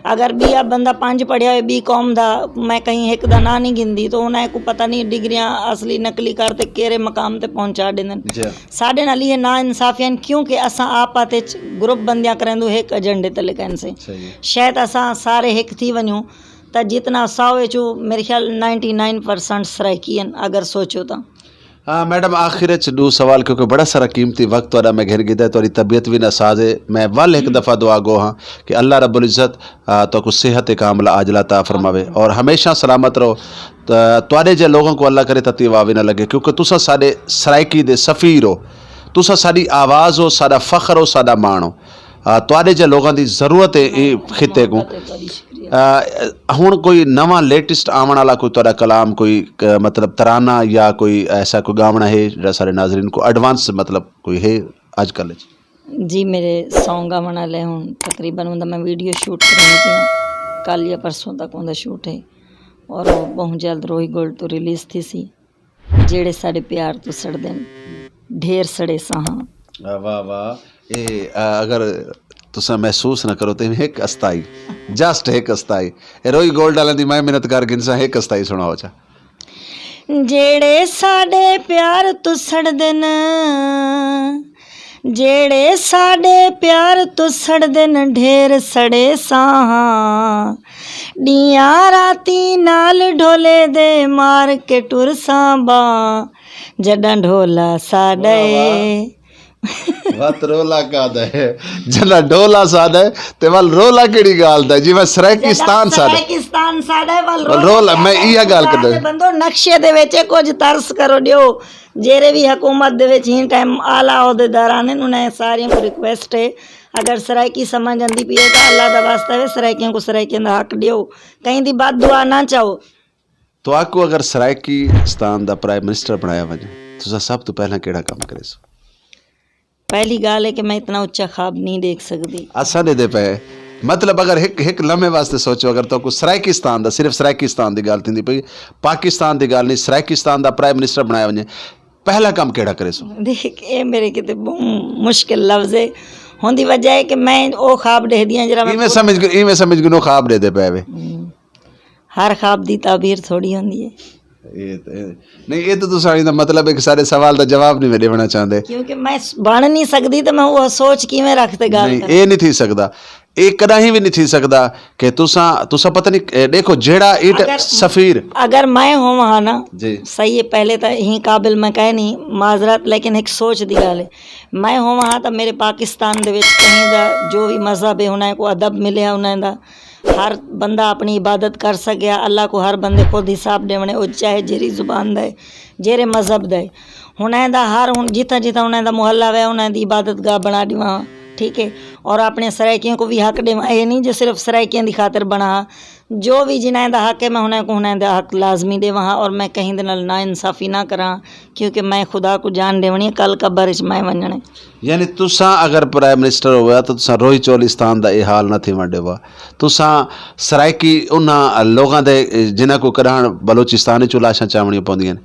اگر بیا بندہ پنج پڑھیا ہوئے، بی قوم دا، میں کہیں ایک دا ناں نہیں گندی، تو انہاں کو پتہ نہیں ڈگریاں اصلی نقلی کر تے کیرے مقام تے پہنچا دیندے۔ جی۔ ساڈے نال یہ نا انصافیاں ہیں، کیونکہ اساں آپت وچ گروپ بندیاں کریں دو ایک ایجنڈے تے لگن سے۔ صحیح۔ شاید اساں سارے ایک تھی ونجوں، تا جتنا سو وچوں میرے خیال نائنٹی نائن پرسنٹ سرائیکی ہیں، اگر سوچو تا۔ ہاں میڈم، آخر وچ دو سوال، کیونکہ بڑا سارا قیمتی وقت تہاڈا میں گھن گھدا ہے، تہاڈی طبیعت بھی ناساز ہے۔ میں ول ایک دفعہ دعا گو ہاں کہ اللہ رب العزت، آ، تہاکوں صحت کاملہ عاجلہ عطا فرماوے اور ہمیشہ سلامت رہو۔ ت-، تہاڈے جے لوگوں کو اللہ کرے تتی واوی نہ لگے، کیونکہ تساں ساڈے سرائیکی دے سفیر ہو، تساں ساڈی آواز ہو، ساڈا فخر ہو، ساڈا مان ہو۔ آ، تہاڈے جے لوگاں دی ضرورت ہے اے خطے کو۔ آ، ہن کوئی نواں لیٹسٹ آون والا کوئی تہاڈا کلام، کوئی، آ، مطلب ترانہ یا کوئی ایسا کوئی گاونا ہے جڑا سارے ناظرین کو ایڈوانس مطلب کوئی ہے اج کل وچ؟ جی، میرے سانگ آون والے ہن تقریباً، اوندا میں ویڈیو شوٹ کرنی پئی ہاں۔ کل یا پرسوں تک اوندا شوٹ ہے اور وہ بہت جلد روہی گولڈ تو ریلیز تھی سی۔ جیڑے ساڈے پیار تو سڑدے نے، ڈھیر سڑے ساہاں۔ واہ، واہ، واہ۔ اے، آ، اگر تساں محسوس نہ کرو تے ایک استائی، جسٹ ایک استائی۔ اے روئی گولڈ والے دی میں منت کر گھنساں، ایک استائی سناؤ چا۔ جیڑے ساڈے پیار تو سڑدے نے، جیڑے ساڈے پیار تو سڑدے نے، ڈھیر سڑے ساہاں۔ ڈیاں راتی نال ڈھولے دے مار کے ٹر ساں باں۔ جڈاں ڈھولا ساڈا واہ، واہ۔ اے، وت رولا کا دا ہے؟ جنا ڈولا سادا ہے، تے ول رولا کیڑی گال دا ہے؟ جی میں سرائیکستان سادا ہے۔ سرائیکستان ساڈا ہے، ول ول رولا رولا، کیا میں دا ہے؟ ایہا گال کردے۔ بندو، نقشے دے وچ کچھ ترس کرو ڈیو۔ جیرے بھی حکومت دے وچ ہی ٹائم اعلیٰ عہدیدار آنے، انہاں ساریاں کو ریکویسٹ ہے، اگر سرائیکی سمجھ آندی پئی ہے تاں اللہ دا واسطہ ہے، سرائیکیاں کو سرائیکیاں دا حق ڈیو، کہیں دی بد دعا نہ چاہو۔ تو آکو اگر سرائیکستان دا پرائم منسٹر بنایا ونجے، تساں سب تو پہلاں کیڑا کم کرے سو؟ پہلی گال ہے کہ میں اتنا اچا خواب نہیں دیکھ سکتی۔ اساں دے دے پے، مطلب اگر ایک ایک لمحے واسطے سوچو، اگر تو کو سرائیکستان دا، صرف سرائیکستان دی گل تھیندی پئی، پاکستان دی گل نہیں، سرائیکستان دا پرائم منسٹر بنایا ونجے، پہلا کم کیڑا کرے سو؟ دیکھ، اے میرے کیتے بہت مشکل لفظ ہے۔ ہوندی وجہ ہے کہ میں او خواب ڈہدی ہاں جڑا میں ایویں سمجھ گنو، ایویں سمجھ گنو خواب دے دے پے وے۔ ہم۔ ہر خواب دی تعبیر تھوڑی ہوندی ہے۔ اے تے، نہیں، اے تے تساں دا مطلب ہے کہ سارے سوال دا جواب نہیں میں دیونا چاہندے۔ کیونکہ میں س-، بن نہیں سکدی تے میں او سوچ کیویں رکھ تے گل نہیں، کراں؟ اے نہیں تھی سکدا۔ اے کداہیں وی نہیں تھی سکدا کہ تساں، تساں پتہ نہیں، اے دیکھو، جیڑا اٹ اگر، سفیر اگر میں ہوواں ہاں نا، جی۔ صحیح ہے، پہلے تاں ہی قابل میں کہہ نہیں، معذرت، لیکن ایک سوچ دی گل ہے۔ میں ہوواں ہاں تاں میرے پاکستان دے وچ کہیں دا جو بھی مذہب ہے، انہاں کو ادب ملیا، انہاں دا ہر بندہ اپنی عبادت کر سکیا۔ اللہ کو ہر بندے خود حساب دیونے، او چاہے جیری زبان دا ہے، جیرے مذہب دا ہے۔ ہن ایندا ہر، ہن جتھاں جتھاں انہاں دا محلہ وے، انہاں دی عبادت گاہ بنا دیواں، ٹھیک ہے؟ اور اپنے سرائیکیاں کو بھی حق دیواں۔ اے نہیں جو صرف سرائیکیاں دی خاطر بنا، جو بھی جنہاں دا حق ہے، میں انہاں کو انہاں دا حق لازمی دیواں اور میں کہیں دے نال نا انصافی نہ کراں، کیونکہ میں خدا کو جان دیونی ہے، کل قبر وچ میں ونجنے۔ یعنی تساں اگر پرائم منسٹر ہویا تو تساں روہی چولستان دا اے حال نہ تھی ونڈے وا۔ تساں سرائیکی انہاں لوگاں دے، جنہاں کو کڈاہن بلوچستان وچ لاشاں چاونیاں پوندیاں نے،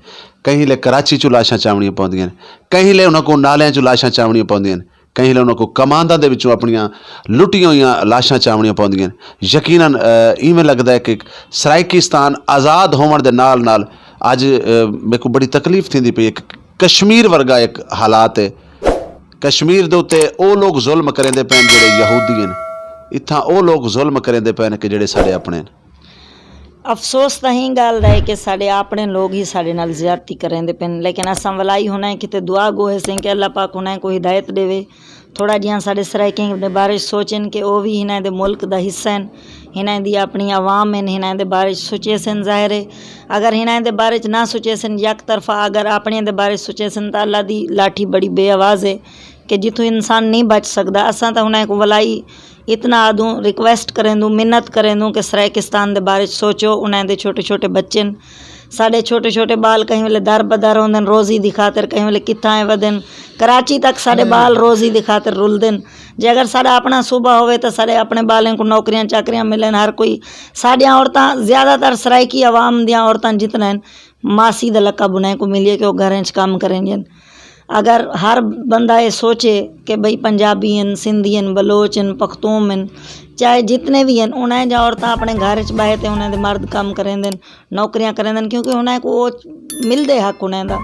کہیں لے کراچی چ لاشاں چاونیاں پوندیاں نے، کہیں لے انہاں کو نالیاں چ لاشاں چاونیاں پوندیاں نے، کہیں لے انہاں کو کمانداں دے وچوں اپنیاں لٹیاں ہوئیاں لاشاں چاونیاں پوندیاں نے۔ یقیناً، اے، ایویں لگدا ہے کہ سرائیکستان آزاد ہون دے نال نال اج، اے، میرے کو بڑی تکلیف تھیندی پئی ہے کہ کشمیر ورگا ایک حالات ہے۔ کشمیر دے اُتے او لوگ ظلم کریندے پئے نے جڑے یہودی ہن۔ اتھاں او لوگ ظلم کریندے پئے نے کہ جڑے ساڈے اپنے ہن۔ افسوس تاں ہی گل دا ہے کہ ساڈے اپنے لوگ ہی ساڈے نال زیادتی کریندے پئے نے، لیکن اساں ولائی ہونا ہے کتے دعا گو ہے سیں کہ اللہ پاک ہونا ہے کو ہدایت دے وے۔ تھوڑا جیہاں ساڈے سرائیکیں دے بارے چ سوچن کہ او وی ہناں دے ملک دا حصہ ہن، ہناں دی اپنی عوام ہن، ہناں دے بارے چ سوچے سن۔ ظاہر ہے اگر ہناں دے بارے چ نہ سوچے سن، یک طرفہ اگر اپنے دے بارے چ سوچے سن تاں اللہ دی لاٹھی بڑی بے آواز ہے کہ جتھوں انسان نہیں بچ سکدا۔ اساں تاں ہناں کو ولائی اتنا آدوں ریکویسٹ کریں دوں، منت کریں دوں کہ سرائیکستان دے بارے چ سوچو، انہاں دے چھوٹے چھوٹے بچے ہن۔ ساڈے چھوٹے چھوٹے بال کہیں ویلے در بدر ہوندے ہن، روزی دی خاطر کہیں ویلے کتھاں اے ودن۔ کراچی تک ساڈے بال روزی دی خاطر رلدے ہن۔ جے اگر ساڈا اپنا صوبہ ہووے تاں ساڈے اپنے بالیں کو نوکریاں چاکریاں ملن، ہر کوئی۔ ساڈیاں عورتاں، زیادہ تر سرائیکی عوام دیاں عورتاں جتنا ہن، ماسی دا لقب انہاں کو ملیے کہ وہ گھریں چ کام کریں جن۔ اگر ہر بندہ یہ سوچے کہ بھئی پنجابی ہن، سندھی ہن، بلوچ ہن، پختون ہن، چاہے جتنے بھی ہن، انہاں جا عورتاں اپنے گھر چ بہے تے انہاں دے مرد کم کریں دن، نوکریاں کریں دن، کیونکہ انہاں کو وہ ملدے حق انہاں دا۔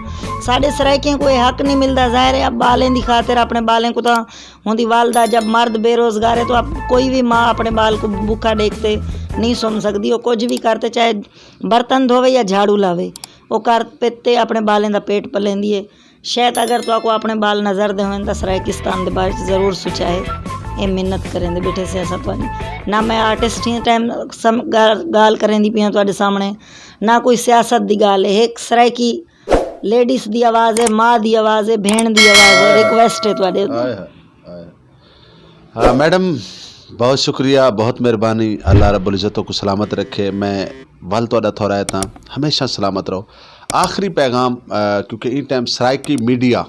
ساڈے سرائیکیاں کو یہ حق نہیں ملدا۔ ظاہر ہے اب بالیں دی خاطر اپنے بالیں کو تاں ہوندی والدہ، جب مرد بے روزگار ہے تو اب کوئی بھی ماں اپنے بال کو بھوکا ڈیکھتے نہیں سن سکدی۔ وہ کچھ بھی کرتے، چاہے برتن دھوے یا جھاڑو لاوے، وہ کر پتے اپنے بالیں دا پیٹ پلیندی ہے۔ شاید اگر تو کو اپنے بال نظر دے ہوئیں تاں سرائیکستان دے بارے چ ضرور سوچا ہے۔ اے محنت کریں دے بیٹھے سیاست والی۔ نہ میں آرٹسٹ ہی ٹائم سم-، گال، گال کریں دی پیاں تواڈے سامنے، نہ کوئی سیاست دی گال ہے۔ ایک سرائیکی لیڈیز دی آواز ہے، ماں دی آواز ہے، بہن دی آواز ہے، ریکویسٹ ہے تواڈے اگے۔ ہاں، میڈم، بہت شکریہ، بہت مہربانی۔ اللہ رب العزت کو سلامت رکھے۔ میں ول تہاڈا تھورا ہے تاں ہمیشہ سلامت رہو۔ آخری پیغام، آ، کیونکہ ان ٹائم سرائیکی میڈیا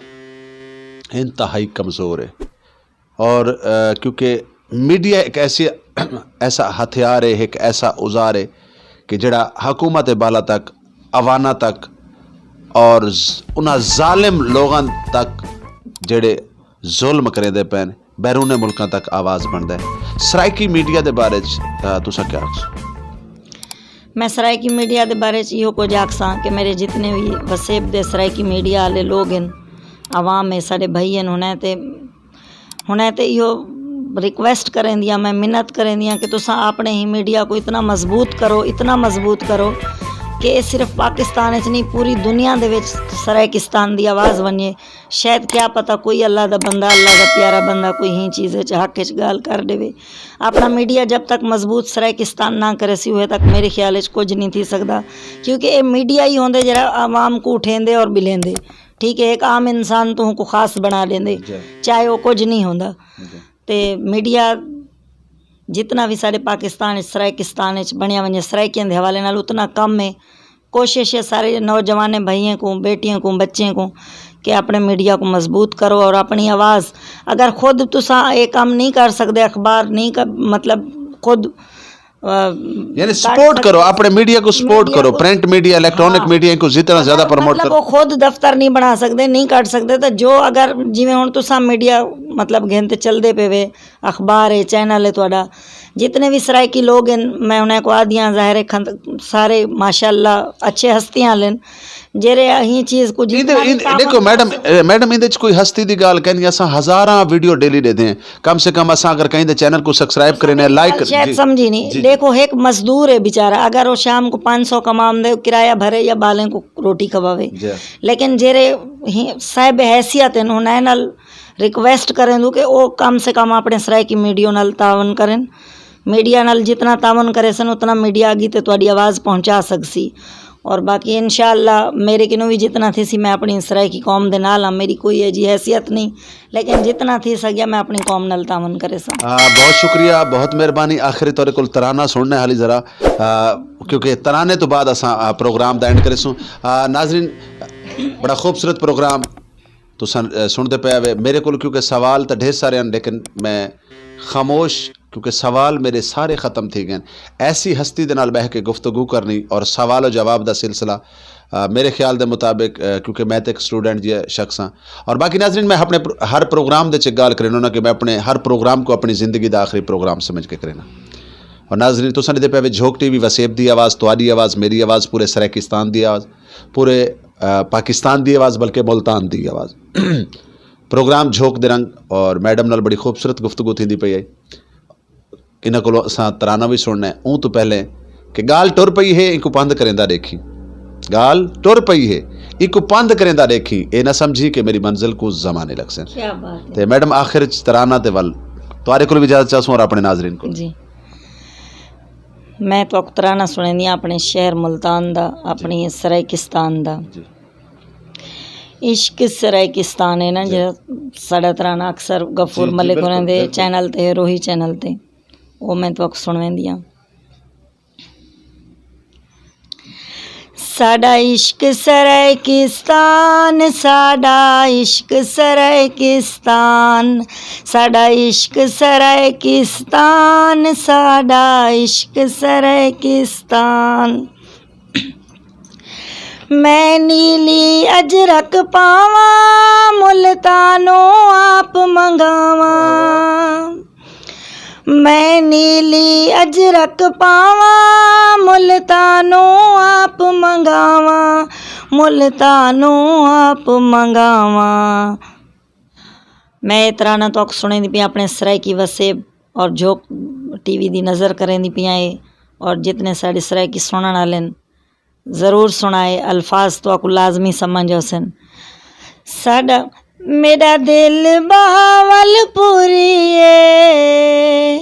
انتہائی کمزور ہے اور، آ، کیونکہ میڈیا ایک ایسی، ایسا ہتھیار ہے، ایک ایسا اوزار ہے کہ جڑا حکومت بالا تک، عوانہ تک اور ز-، انہاں ظالم لوگاں تک جڑے ظلم کریندے پئے نے، بیرون ملکاں تک آواز بندا ہے۔ سرائیکی میڈیا دے بارے چ، آ، تساں کیا آکھسو؟ میں سرائیکی میڈیا دے بارے چ ایہو کچھ آکھساں کہ میرے جتنے بھی وسیب دے سرائیکی میڈیا والے لوگ ہن، عوام ہے، ساڈے بھائی ہن، انہاں تے، انہاں تے ایہو ریکویسٹ کریندیاں، میں منت کریندیاں کہ تساں اپنے ہی میڈیا کو اتنا مضبوط کرو، اتنا مضبوط کرو کہ اے صرف پاکستان وچ نہیں، پوری دنیا دے وچ سرائیکستان دی آواز ونجے۔ شاید کیا پتہ کوئی اللہ دا بندہ، اللہ دا پیارا بندہ کوئی ہی چیز وچ حق وچ گال کر دیوے۔ اپنا میڈیا جب تک مضبوط سرائیکستان نہ کرے سی ہوئے تک میرے خیال وچ کچھ نہیں تھی سکدا، کیونکہ اے میڈیا ہی ہوندے جڑا عوام کو اٹھیندے اور بلیندے۔ ٹھیک ہے، ایک عام انسان تو کو خاص بنا لیندے، جی۔ چاہے وہ کچھ نہیں ہوندا۔ جی۔ تے میڈیا جتنا وی ساڈے پاکستان وچ سرائیکستان وچ بنیا ونجے، سرائیکیاں دے حوالے نال اتنا کم ہے۔ کوشش ہے سارے نوجوان بھائیوں کو، بیٹیوں کو، بچوں کو کہ اپنے میڈیا کو مضبوط کرو اور اپنی آواز، اگر خود تساں اے کام نہیں کر سکدے، اخبار نہیں کر، مطلب خود، آ، یعنی کر سپورٹ کرو، سکدے، اپنے میڈیا کو سپورٹ میڈیا کرو، کو، پرنٹ میڈیا، الیکٹرانک ہاں۔ میڈیا کو جتنا زیادہ مطلب پروموٹ مطلب کرو۔ وہ خود دفتر نہیں بنا سکدے، نہیں کر سکدے، تو جو اگر جویں ہن تساں میڈیا مطلب گھن تے چلدے پے وے، اخبار ہے، چینل ہے تہاڈا، جتنے بھی سرائیکی لوگ ہیں، میں انہیں کو آدیاں ظاہر ہے کھند-، سارے ماشاءاللہ اچھے ہستیاں لن، جیرے اہیں چیز کو ایندے، جتنا بھی ایندے، تعاون دیکھو کر میڈم، سکدے۔ اے، میڈم، ایندے چ کوئی ہستی دی گال کہنی، اساں ہزاراں ویڈیو ڈیلی دے دیں۔ کم سے کم اساں اگر کہیں دے چینل کو سبسکرائب کرنے، لائک، شاید جی۔ سمجھی نہیں۔ جی، جی۔ دیکھو، ایک مزدور ہے بیچارہ، اگر وہ شام کو پانچ سو کمام دے، کرایہ بھرے یا بالیں کو روٹی کھواوے۔ جی۔ لیکن جیرے ہی صاحب حیثیت ہیں، انہیں نال ریکویسٹ کریں دو کہ او کم سے کم اپنے سرائیکی میڈیا نال تعاون کریں۔ میڈیا نال جتنا تعاون کرے سن، اتنا میڈیا اگی تے تہاڈی آواز پہنچا سکسی۔ اور باقی انشاءاللہ میرے کنوں بھی جتنا تھی سی، میں اپنی سرائیکی قوم دے نال ہاں، میری کوئی ایجی حیثیت نہیں، لیکن جتنا تھی سکیا میں اپنی قوم نال تعاون کرے سن۔ آ، بہت شکریہ، بہت مہربانی۔ آخری طور کول ترانہ سننے حالی ذرا، آ، کیونکہ ترانے تو بعد اساں، آ، پروگرام دا اینڈ کرے سوں۔ آ، ناظرین، بڑا خوبصورت پروگرام تساں، اے، سنتے پے ہوئے۔ میرے کول کیونکہ سوال تے ڈھیر سارے ہیں، لیکن میں خاموش، کیونکہ سوال میرے سارے ختم تھی گئے۔ ایسی ہستی دے نال بہہ کے گفتگو کرنی اور سوال و جواب دا سلسلہ، آ، میرے خیال دے مطابق، آ، کیونکہ میں تے ایک سٹوڈنٹ جی شخص ہاں، اور باقی ناظرین، میں اپنے پر-، ہر پروگرام دے چ گال کرنا کہ میں اپنے ہر پروگرام کو اپنی زندگی دا آخری پروگرام سمجھ کے کرنا۔ اور ناظرین، تساں دے پے وے جھوک ٹی وی، وسیب دی آواز، تہاڈی آواز، میری آواز، پورے سرائیکستان دی آواز، پورے، آ، پاکستان دی آواز، بلکہ ملتان دی آواز۔ پروگرام جھوک دے رنگ اور میڈم نال بڑی خوبصورت گفتگو تھیندی پئی ہے۔ انہاں کولوں اساں ترانہ وی سننا ہے۔ اوں تو پہلے کہ گال ٹر پئی ہے، ایکوں پند کریندا دیکھی۔ گال ٹر پئی ہے، ایکوں پند کریندا دیکھی۔ اے نہ سمجھی کہ میری منزل کو زمانے لگ سن۔ کیا بات ہے۔ تے میڈم، آخر چ ترانہ تے ول تہاڈے کول وی اجازت چاہسوں اور اپنے ناظرین کول۔ جی۔ میں تہاکوں ترانہ سنیندی ہاں اپنے شہر ملتان دا، اپنی سرائیکستان دا۔ جی۔ عشق سرائیکستان ہے نا، جی۔ جڑا ساڈا ترانہ اکثر غفور جی، جی، ملک ہوراں دے بالکل۔ چینل تے، روہی چینل تے، او میں تہاکوں سنویندی ہاں۔ ساڈا عشق سرائیکستان، ساڈا عشق سرائیکستان، ساڈا عشق سرائیکستان، ساڈا عشق سرائیکستان۔ میں نیلی اجرک پاواں، ملتانوں آپ منگاواں۔ میں نیلی اجرک پاواں، ملتانوں آپ منگاواں، ملتانوں آپ منگاواں۔ میں اے ترانہ تہاکوں سنیندی پیاں اپنے سرائیکی وسیب اور جھوک ٹی وی دی نظر کریندی پیاں اے، اور جتنے ساڈے سرائیکی سنن والے ہن، ضرور سنائے، الفاظ تہاکوں لازمی سمجھ ہوسن۔ ساڈا، میرا دل بہاول پوری اے،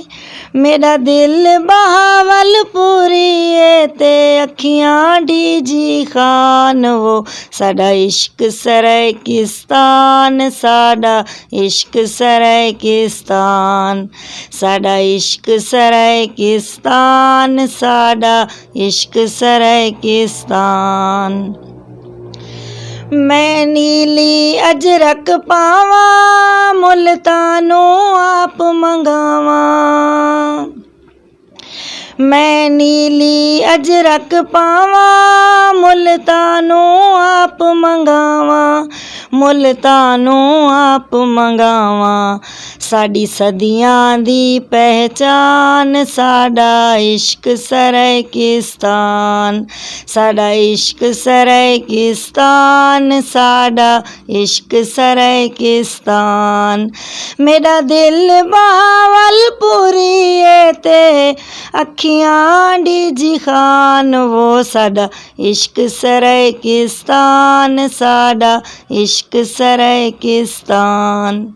میرا دل بہاول پوری اے، تے اکھیاں ڈی جی خان وہ۔ ساڈا عشق سرائیکستان، ساڈا عشق سرائیکستان، ساڈا عشق سرائیکستان، ساڈا عشق سرائیکستان۔ میں نیلی اجرک پاواں، ملتانوں آپ منگاواں۔ میں نیلی اجرک پاواں، ملتانوں آپ منگاواں، ملتانوں آپ منگاواں۔ ساڈی صدیاں دی پہچان، ساڈا عشق سرائیکستان، ساڈا عشق سرائیکستان، ساڈا عشق سرائیکستان۔ میرا دل بہاول پوری اے تے اکھیاں کیاں ڈی جی خان، وہ ساڈا عشق سرائیکستان، ساڈا عشق سرائیکستان۔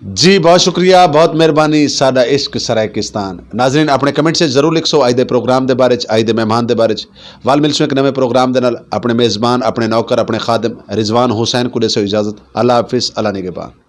جی، بہت شکریہ، بہت مہربانی، ساڈا عشق سرائیکستان۔ ناظرین، اپنے کمنٹ سے ضرور لکھ سو، آج دے پروگرام دے بارے چ، آج دے مہمان دے بارے چ۔ وال مل سو ایک نویں پروگرام دے نال، اپنے میزبان، اپنے نوکر، اپنے خادم رضوان حسین کو دے سو اجازت۔ اللہ حافظ، اللہ نگہبان۔